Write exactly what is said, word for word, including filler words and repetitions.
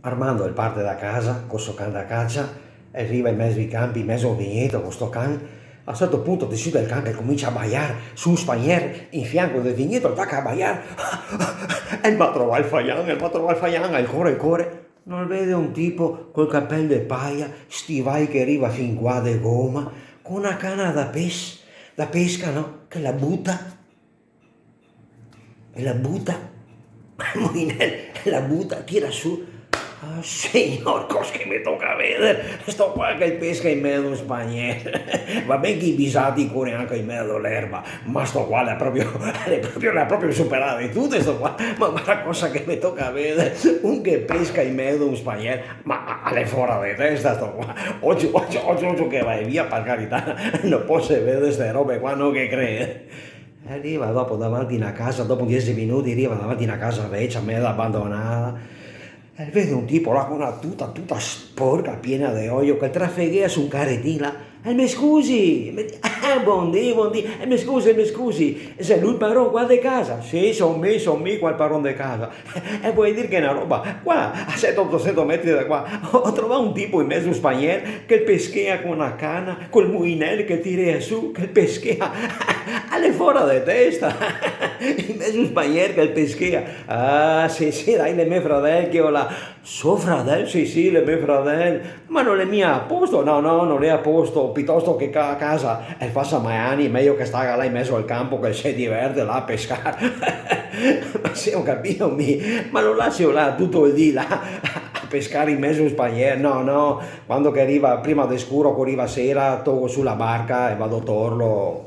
Armando el parte da casa co so can da cacia, el riva in mezo i canpi, in mezo a un vigneto co sto can. A un certo punto, de su del can, che el comincia a baiar, su un spagner in fianco del vigneto, el taca a baiar. El va a trovar el faian, el va a trovar el faian, el core, el core. No el vede un tipo col capel de paia, stivai che riva fin qua de goma, co na cana da pes-, da pesca, no? Che la buta. E la buta, el muinel, la buta, tira su. Ah, signor, cos che me toca veder? Sto qua che el pesca in mezo un spagner. Va ben che i bisati i core anca in mezo l'erba, ma sto qua l'è proprio, l'è proprio, l'è proprio superà de tute, sto qua. Ma varda cosa che me toca veder. Un che pesca in mezo un spagner, ma l'è fora de testa sto qua. Ocio, ocio, ocio, ocio che va via, par carità. No poso veder ste robe qua, no ghe credo. E riva dopo davanti na casa, dopo diese minuti, riva davanti na casa vecia, meza abandonada. E vede un tipo là co na tuta, tuta sporca, piena de oio, che el trafeghea su un caretin là. E: "Me scusi, me di-, eh, bondì, bondì, e me scusi, me scusi, xe lu el paron qua de casa?" "Sì, son mi, son mi qua el paron de casa." E vol dir che na roba, qua, a sete, otosento metri da qua, go trovà un tipo in mezo un spagner che el peschea co na cana, col muinel che el tirea su, che el peschea. L'è fora de testa. In mezo un spagner che el peschea. Ah, sì, sì, dai, l'è me fradel che lo là. So fradel? Sì, sì, l'è me fradel. Ma no l'è mia a posto? No, no, no l'è a posto, pitosto che ca-, a casa el fasa magnar, mejo che el staga là in mezo al canpo che el se diverte là a pescar. Ma sì, go capìo mi, ma lo lasio là tuto el dì là a pescar in mezo un spagner? No, no, quando che riva, prima de scuro, co riva sera, togo su la barca e vado a torlo.